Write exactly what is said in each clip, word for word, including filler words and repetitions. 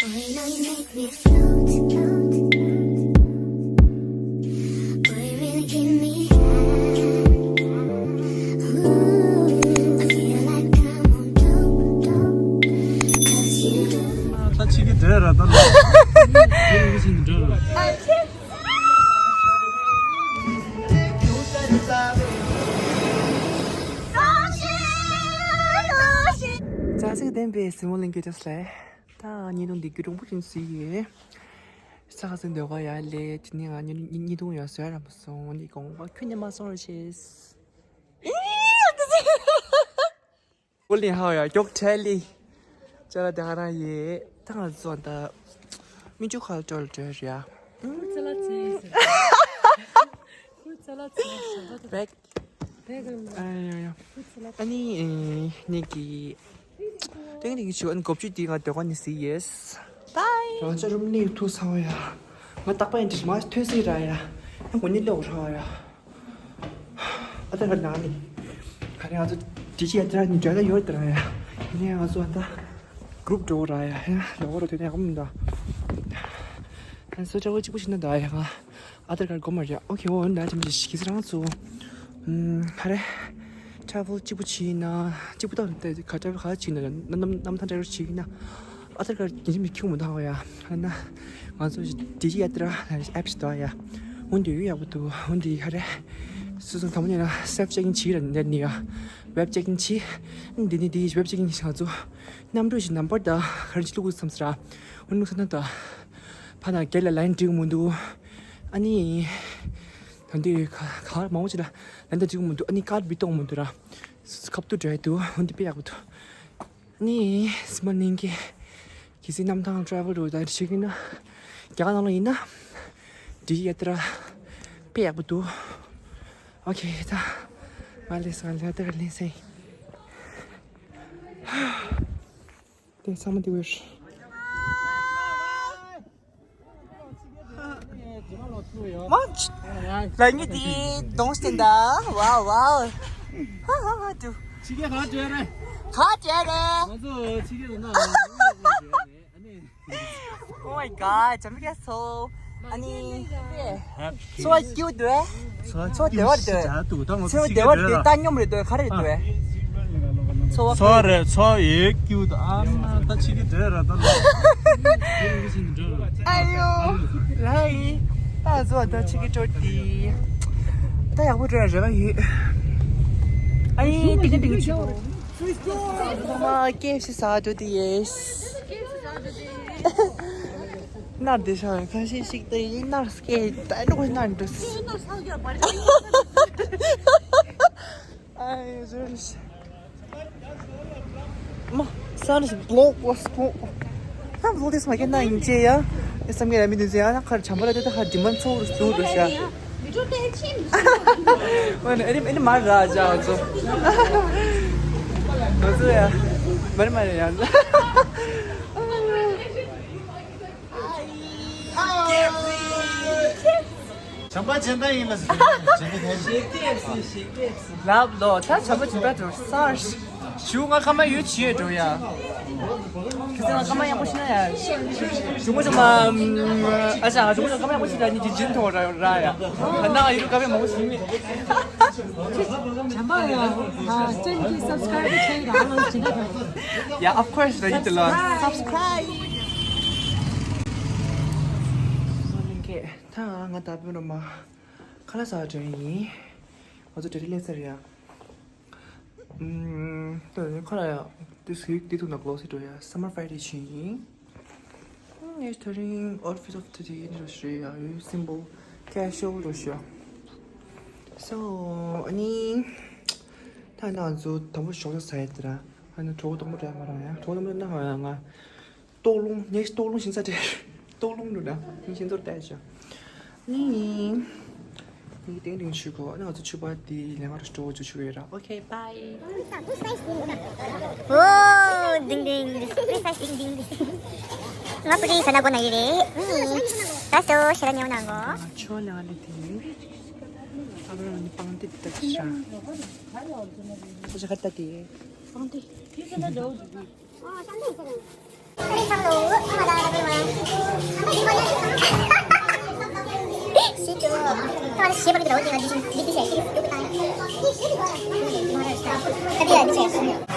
I know you make me float, float. Boy, you really give me high. Ooh, I feel like I'm on dope, dope. 'Cause you ད་ཅིག་གི་འདྲ་ར་ད་ལ། ཅིག་གི་འདྲ་ར། ཅ་ཅིག་ལྡན་པའི་སྲིན་མོ་གླིང་གི་ཅོག་ལས། ད་ཉིས་སྟོང་འདི་རྒྱུན་རིང་པོ་ཞིག་བཟོས་ཡོད། ས་ཁ་སང་འདོད་པ་ཡར་སླེབས། དེ་ནས་ང་ཉིས་ཉིས་ཉིས་སྟོང་ཡར་བཟོ་ཡ་ར་མ་སོང་། འདི་དགོངས་པ་ཁྱོན་ནས་མ་སོང་ར་ཤེས། ཨོ་ལི་ཧའོ་ཡ་མགྱོགས་ཁྲལ་ལི། ཅ་ལ་དེ་ཧ་ར་ཡེ། ད་ང་ཚོ་ད་མི་ཅུ་ཁ་ལ་ཅོལ་ཅོལ་རེད་ཡ། ཁུ་ཚ་ལ་ཚེ་ཡིན་ཟེར། ཁུ་ཚ་ལ་ཚེ་ཡིན་ཟེར། བེག་བེག་ཨ་ཡ་ཡ། ཁུ་ཚ་ལ་ཨ་ནི་ཨེ་ནི་གི། ཏེང་ཏེང་ཞུ་ཨན་གོ་བཅུ་དེ་ང་སྡོད་ག་ནི་སི་ཡེས། བའི། རང་ཅག་རུམ་ནི་ཐུག་སོང་ཡ། ང་རྟག་པ་ཡིན་དྲི་མ་ཐོན་སྲིད་ར་ཡ། ཡང་གོ་ནི་ལེའོ་ར་ཡ། ཨ་ད་ག་ནང་ནི། ག་རེ་ང་ཚོ་དྲི་ཅི་ཡ་དེ་ར་ནི་འཇོག་ད་ཡོད་དེ་ར་ཡ། ཡིན་ནའི་ང་ཚོ་ཨ་ད་གུ་རུབ་འགྲོ་ར་ཡ། ཡ་ལོ་བོ་ར་དེ་ནས་ཡག་མི་འདུག་ཨ་ཚོ་ཅག་པོ་གཅིག་པོ་ཞིག་ན་ད་ཡ་ང་། ཨ་དར་ཀར་དགོས་མ་རེད། ཨོ་ཁེ། འོ་ན་ཅམ་ཅི་ཤི་ཁི་སི་རང་ཚོ། ཨམ་ཧ་རེ། ཊ་རེ་ཝལ་གཅིག་པུ་བྱས་ན། གཅིག་པུ་དང་དེ་ག་ཊ་རེ་ཝལ་ག་བྱས་ན་ར། གནམ་གནམ་གནམ་ཐང་ཊ་རེ་ཝལ་བྱས་ན། ཨ་དར་ཀར་རྒྱུན་རིང་མི་ཁྱུག་མི་ཐང་བ་ཡ། ཧ་ན། ང་ཚོ་ཌི་ཇི་ཡ་ཏྲ་ཨེབ་སི་དོ་ཡ། འོན་ཏེ་ཡོད་ཡག་པོ་འདུག་འོན་ཏེ་ཧ་རེ། སུ་སུ་དང་མོ་ཉེ་ན་སེལ་ཕི་ཅེག་ཨིན་བྱས་ར་འདེར་ནི་ཡ། ཝེབ་ཅེག་ཨིན་བྱས། འདི་ནི་འདི་ཝེབ་ཅེག་ཨིན་བྱས་ང་ཚོ། གནམ་གྲུ་ཞིག་ནམ་བར་དང་ག་རེ་ཅིག་བླུག་དགོས་བསམ་ཟེར་ར། འོན་ནུ་ས་ན་ད། ཕ་ན་གེ་ལ་ལན་འགྲིག་མི་འདུག་ཨ་ནི། ད་འདི་ག་ག་མང་པོ་ཅིག་ལ་ལན་ད་འགྲིག་མི་འདུག་ཨ་ནི་ཀར་བི་གཏོང་མི་འདུག་ར། ཁབ་ཏུ་འགྲོ་ཡ་འདུག་འོན་ཏེ་དཔེ་ཡག་པོ་འདུག་ཨ་ནི་སི་མ་ནིང་གི་གི་སི་གནམ་ཐང་ཊ་རེ་ཝལ་རུ་ད་ཞིག་ཡིན་ན། རྒྱ་གར་ནང་ལ་ཡིན་ན། འདི་ཡ་ཏྲ་དཔེ་ཡག་པོ་འདུག་ཨོ་ཁེ། ད་མ་ལེ་སང་ལ་ཏྲ་ལེ་སེ། དེ་ཚང་མ་དེ་བས། མ་ལ་ངི་དེ་གདོང་སྟེ་འདའ། ཝའོ་ཝའོ། ཧ་ཧ་ཧ་དུ། ཕྱི་རྒྱལ་ག་བྲོས་རེད། ག་བྲོས་རེད། ང་ཚོ་ཕྱི་རྒྱལ་ལ་ན། ཨ་ནི། Oh my god, ཇམ་ག་སོ། ཨ་ནི། So cute དུ། So བདེ་བར་དུ། So བདེ་བར་དུ་ད་སྙོམས་རེད་དུ་ག་རེ་རེད་དུ། So ཚོ་རེ་ཚོ་ཡེ་ཀྱུ་ད་ཨ་མ་ད་ཕྱི་གི་འདྲ་ར་ད། ཨ་ཡོ། ལའི། ད་ཚོ་ད་ཕྱི་གི་ཅོ་ཏི། ད་ཡག་པོ་འདྲ་རེ་བ་ཡོད། ཨ་ཡེ་ཏིང་ཏིང་ཆུ། ཨ་མ་ཀེ་ཨེཕ་སི་ཟ་འགྲོ་དེ་ཡེས། ནར་དེ་ཤ་ཁ་ཤས་ཤིག་དེ་ཡིན་ནར་སྐད་ད་ནོ་ནར་འདུག་ཨ་ཡེ་ཟོ་རེ་ཤ། མ་ས་ནི་བློག་བོ་སྐོ། ཧ་བློག་དེ་སྨ་ཀེ་ན་ཡིན་ཅེ་ཡ། ཨེ་སམ་གེ་ར་མི་དུ་ཟེ་ཡ་ན་ཁར་བྱམས་པ་ལ་དེ་ད་ཧ་ཌི་མན་ཚོ་རུ་སུ་རུ་ཤ། འོན་ཨེ་ནི་ཨེ་ནི་མ་ར་ཇ་ཨོ་ཚོ། ཨོ་ཚོ་ཡ། མ་རི་མ་རི་ཡ། བྱམས་པ་སྦྱིན་བདག་ཡིན་ལ་ཟེར། བྱམས་པ་སྦྱིན་བདག་ཡིན། ལབ་ལོ། ད་བྱམས་པ་སྦྱིན་བདག་འགྲོ་སར། ཞུ་ང་ཀ་མ་ཡོད་ཆི་ཡོད་འགྲོ་ཡ། ཁྱེད་ཚོ་ང་ཀ་མ་ཡག་པོ་ཤེས་ན་ཡ། ཞུ་ང་ཚོ་མ། ཨ་ཅག་ང་ཚོ་ཀ་མ་ཡག་པོ་ཤེས་ན་ནི་ཇི་ཇིན་ཐོ་ར་ར་ཡ། ང་ན་ཡུ་རུ་ཀ་མ་ཡག་པོ་ཤེས་ནི། བྱམས་པ་ཡ། ཨ་ཅན་གྱི་སབ་སི་ཀ་རའིབ་བྱས་ར་ཨ་ཅི་ན། Yeah, of course, right, the Lord. Subscribe. ད་ང་ད་བུ་རོ་མ་ཁ་ལག་ཟ་བར་འགྲོ་ཡིན། ང་ཚོ་ཌེ་ལི་སླེབས་ཚར་ཡ། ཨུམ། ད་ནི་ཁ་ལག་ཡ། དེ་སུས་དེ་ཐུག་ན་གློག་སེ་འགྲོ་ཡ། Summer Friday ཆེན་ཡིན། ངས་དེ་རིང་outfit of the day ནི་རོ་ཞུ་ཡ། ཡོད་simple casual རོ་ཞུ་ཡ། So ཨ་ནི། ད་ང་ཚོ་དང་པོ་ཞོགས་ཇ་ཟ་ཡ་དེ་ར། ཨ་ནི་གྲོགས་དང་པོ་ར་མ་ར་ཡ། གྲོགས་དང་པོ་ན་ང་ཡ་ང་། ལྟོགས་ལོང་ངས་ལྟོགས་ལོང་ཤིང་ཚ་དྲེར། ལྟོགས་ལོང་འགྲོ་ན་ངས་ཤིང་ཚོར་བལྟས་ཤག་ནི་ནི་ཏིང་ཏིང་ཆུ་གོ་ནི་ང་ཚོ་ཆུ་པ་དེ་ལས་ང་རུ་སྤྲོ་བོ་ཆུ་ཆུ་ཡོད་ར། Okay, bye. Oh, ding ding, precise ding ding. ང་པུ་རི་ས་ན་གོ་ན་ཡི་རེད། ད་སོ་ཤ་ར་ཉེ་བ་ན་གོ། ཆོ་ལ་ལི་དེ། ཨ་བ་ར་ནི་པང་ཏི་ཏི་ཏ་ཤ། ཁོ་ཤ་ཁ་ཏ་དེ། པང་ཏི། ཁྱི་ས་ན་འདྲ་བོ་འདུག་ཨ་ལེ་ཚང་ལོ། ཨ་མ་ད་ད་དེ་ ཞེས་པ་འདི་ལ་འོ་དེ་ང་འདི་བཞིན་འདི་འདི་བྱས་ཤིག་ཡོད་པ་དང་། ད་དེ་ཡང་འདི་བྱས།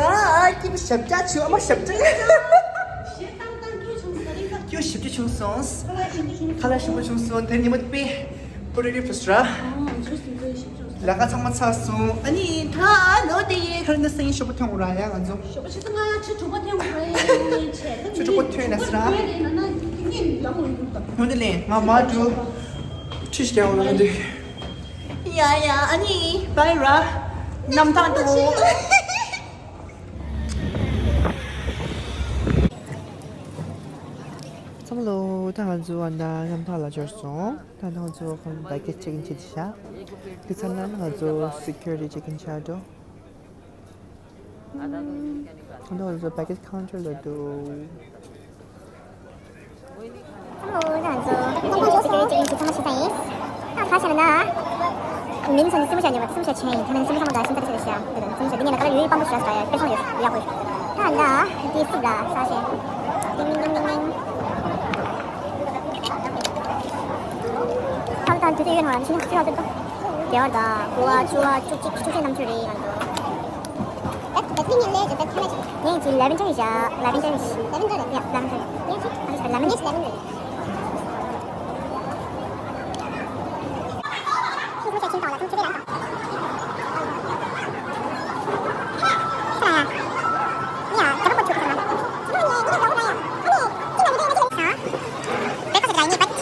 ད་ཀྱི་ཞབས་བཀྱག་བྱུང་། ཨ་མ་ཞབས་བཀྱག་ཀྱི་ཞབས་བཀྱག་བྱུང་སོང་། ཁ་ལག་ཞིམ་པོ་བྱུང་སོང་། དེ་ཉི་མ་དཔེ་པོ་རེ་རེ་ཕུས་ར། ལས་ཀ་ཚང་མ་ཚར་སོང་། ཨ་ནི་ད་ལོ་དེ་ཡི་ཁར་ན་སང་ཉིན་ཞོགས་པ་ཐོན་འོང་ར་ཡ་ང་ཚོ། ཞོགས་པ་ཆུ་ཚོད་ལྔ་ཆུ་དྲུག་པ་ཐོན་འོང་ར་ཡ། ཆུ་དྲུག་པ་ཐོན་ན་སི་ར། ཧོན་དེ་ལེན་ང་མ་འགྲོ། ཁྲིས་ཀྱང་འོང་ར་འདུག་ཡ་ཡ། ཨ་ནི་བའི་ར། རྣམ་ཐར་འགྲོ། ཚང་མ་ལོ། ད་ང་ཚོ་ཨ་ད་རྣམ་ཐར་ལ་འབྱོར་སོང་། ད་ང་ཚོ་ཁོང་བྷེ་གེ་ཇི་ཅེག་ཨིན་བྱེད་དུ་བཞག་དེ་ཚར་ན་ང་ཚོ་སི་ཀུ་རི་ཊི་ཅེག་ཨིན་བྱ་འགྲོ། ད་ང་ཚོ་བྷེ་གེ་ཇི་ཁའུན་ཊར་ལ་འགྲོ། ཚང་མ་ལོ། ད་ང་ཚོ་སི་ཀུ་རི་ཊི་ཅེག་ཨིན་བྱེད་ཚང་མ་ཤེས་ས་ཡིན། ད་ག་བྱས་ན་ན། མིང་ཚང་མ་སེམས་ཤ་ཉོ་བ་སེམས་ཤ་ཆེན་ཡིན། ད་ནི་སེམས་ཚང་མ་ད་སེམས་ཚ་ཆེ་ཤ་འདི་ནི་སེམས་ཤ་འདི་ངས་ན་ཁ་ལ་ཡོད་ཡོད་པང་པོ་ཤ་ཤ་ཡོད་པེ་སོང་ཡོད་ཡག་པོ་ཡོད། ད་ང་འདི་སུབ་ལ་ས་ཤེ། ཏིང་ཏིང་ཏིང་ཏིང་ཏིང་། ཁ་ལ་ད་དུས་ཚོད་ཡོད་ནོ་ལ་མི་ཤེས་ན་སུ་ཡག་ཚོད་པ། བདེ་བ་དང་གོ་བ་བཅུ་བ་བཅུ་གཅིག་བཅུ་བཞི་ནམ་རྒྱུན་རེད་ང་ཚོ། That's the thing you need to tell us. ངས་ཀྱི་ལེ་ཝན་ཌར་ཡིན་ཤག་ལེ་ཝན་ཌར་ཡིན། ལེ་ཝན་ཌར་རེད། ཡ་ལེ་ཝན་ཌར། ངས་ཀྱི་ལེ་ཝན་ཌར་རེད། ཁྱོད་ཚོ་ཆ་ཆེན་དང་ལ་ཚང་ཆོས་པའི་ལམ་དང་། ཡ་ཡ། ཡ་རྒྱ་པོ་པོ་ཆོས་པའི་ལམ། ཁྱོད་ཚོ་ངས་ངས་ལ་བུ་ལ་ཡ། ཨ་ནི་ཁྱོད་ལ་བུ་ལ་ཡ་ཁྱོད་ལ་ཡ། བེ་ཁ་ཟེར་ག་ཡིན་ནི་བ།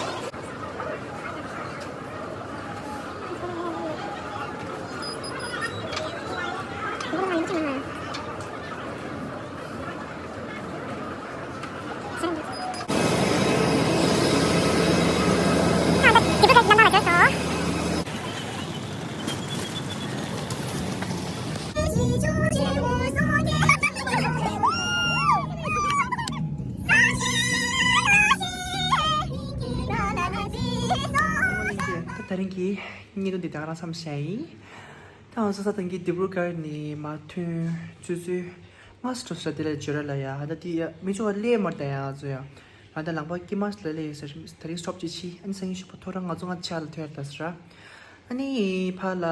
ད་ད་རིང་གི་བརྙན་ཐུང་འདི་ད་ག་རང་མཚམས་བཞག་ཡིན། ད་ང་ཚོ་ས་ཐང་གི་ཌི་བྷྲུ་གར་ནས་མར་ཐོན་ཆུ་ཚོད་ལྔ་ཙམ་འགྲོ་ས་དེ་ལ་འབྱོར་ར་ལ་ཡ། ད་དེ་མི་ཚོ་ལས་མར་ད་ཡ་ང་ཚོ་ཡ། ང་ད་ལམ་ཁ་དཀྱིལ་མ་ལ་ལས་ཡོད་ཟེར། ད་རིང་སི་ཊོབ་ཅིག་ཕྱིན། ཨ་ནི་སང་ཉིན་ཞོགས་པ་ཐོ་རངས་ང་ཚོ་ལྔ་ཆ་ལ་ཐོན་ཡ་ད་ཟེར་ར། ཨ་ནི་ཕར་ལ།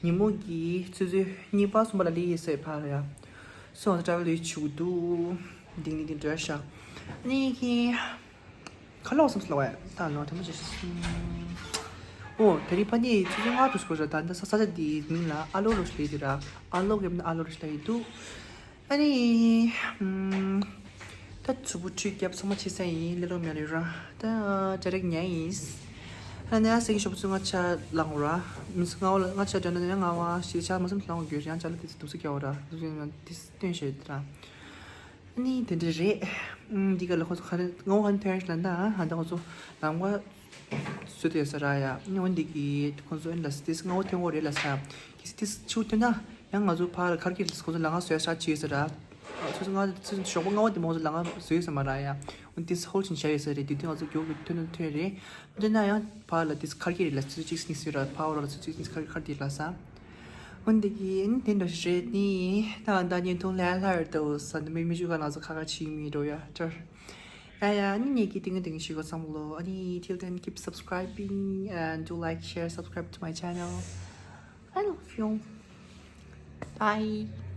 ཉིན་མོ་གི་ཆུ་ཚོད་གཉིས་པ་གསུམ་པ་ལ་ལི་ཡེ་སའི་ཕར་ཡ། སོང་ཏྲ་ཝལ་ཡོད་ཆུག་འདུག་འདིང་འདིང་འདིང་འདྲ་ཤག་ཨ་ནི་ཁྱི། ཁ་ལོག་སམ་སི་ལོག་ཡ། ད་ལོ་དེ་མོ་ཅིག་ཨོ་དེ་རིང་ཕ་ནི་ཆུ་ཚོད་ལྔ་དུ་སྐོར་ར། ད་ད་ས་ས་ཆ་འདིའི་མིང་ལ་ཨ་ལོ་རོ་ཤི་ལེ་དུ་ར། ཨ་ལོ་གི་མིང་ཨ་ལོ་རོ་ཤི་ལེ་ཡི་འདུག་ཨ་ནི། ད་ཚུ་བུ་ཁྲུས་རྒྱབ་ཚང་མ་ཕྱི་ས་ཡིན། ལེ་ལོ་མེ་རི་ར། ད་ཇ་རེག་ཉ་ཡིན། ཨ་ནི་ཨ་སེ་གི་ཞོགས་པ་ཚུ་ང་ཆ་ལངས་ར། མི་ཚུ་ང་བ་ལ་ང་ཆ་དྲན་ན་ང་བ་ཞིག་ཆ་མ་སེམས་ལངས་དགོས་རེད། ཡང་ཅ་ལ་དེ་ཚུ་དུག་སུ་རྒྱག་ར། དུག་སུ་དེ་སྟོན་ཤེས་ར། ཨ་ནི་དེ་འདྲ་རེད། འདི་ག་ལ་ཁོ་ཚོ་ག་རེ་ང་བ་ག་ནི་ཐོན་ཤ་ལ་ད་ཧ་ད་ཁོ་ཚོ་ལམ་ཁ་བཟོས་ཏེ་ཡོད་ས་ར་ཡ། ཨ་ནི་འོན་འདི་གི་ཁོ་ཚོ་ཨ་ནི་ལ་སི་ཏིས་ང་བ་ཐོན་གོ་རེད་ལ་ས། ཁྱི་སི་ཏིས་ཆུ་ཐོན་ན། ཡང་ང་ཚོ་ཕར་ཁར་གྱི་ཁོ་ཚོ་ལ་ང་བཟོས་ཤག་ཅི་ཟེར་ར། ཆུ་ཚོད་ལྔ་ཆུ་ཚོད་ཞོགས་པ་ལྔ་པ་དེ་མོ་ཚོ་ལ་ང་བཟོས་ཡོད་ས་མ་ར་ཡ། འོན་ཏེ་ཧོལ་ཆེན་བྱ་ཡོད་ས་རེད། དེ་དུས་ང་ཚོ་མགྱོགས་ཀྱི་ཐོན་ཐོན་རེད། འདི་ན་ཡང་ཕར་ལ་དེ་ཁར་གྱི་རེད་ལ་ཆུ་ཚོད་གཅིག་གཉིས་ཟེར་ར། ཕར་བ་ར་ལ་ཆུ་ཚོད་གཅིག་གཉིས་ཁར་ཁར་དེ་ལ་ས། འོན་ཏེ་གི་ཨ་ནི་དེ་འདྲ་ཞིག་རེད། ནི་ད་ད་བརྙན་ཐུང་ལྷ་ལྷ་རེད་དོ་ས། འདི་མི་མི་བཅུ་ག་ང་ཚོ་ཁ་ཁ་ཆིག་མི་འགྲོ་ཡ་ཅར། ཡ་ཡ་ཨ་ནི་ངེད་ཀྱི་ཏིང་ངེ་ཏིང་ཞིག་གོ་བསམ་ལོ། ཨ་ནི་till then keep subscribing and do like, share, subscribe to my channel. I love you. Bye.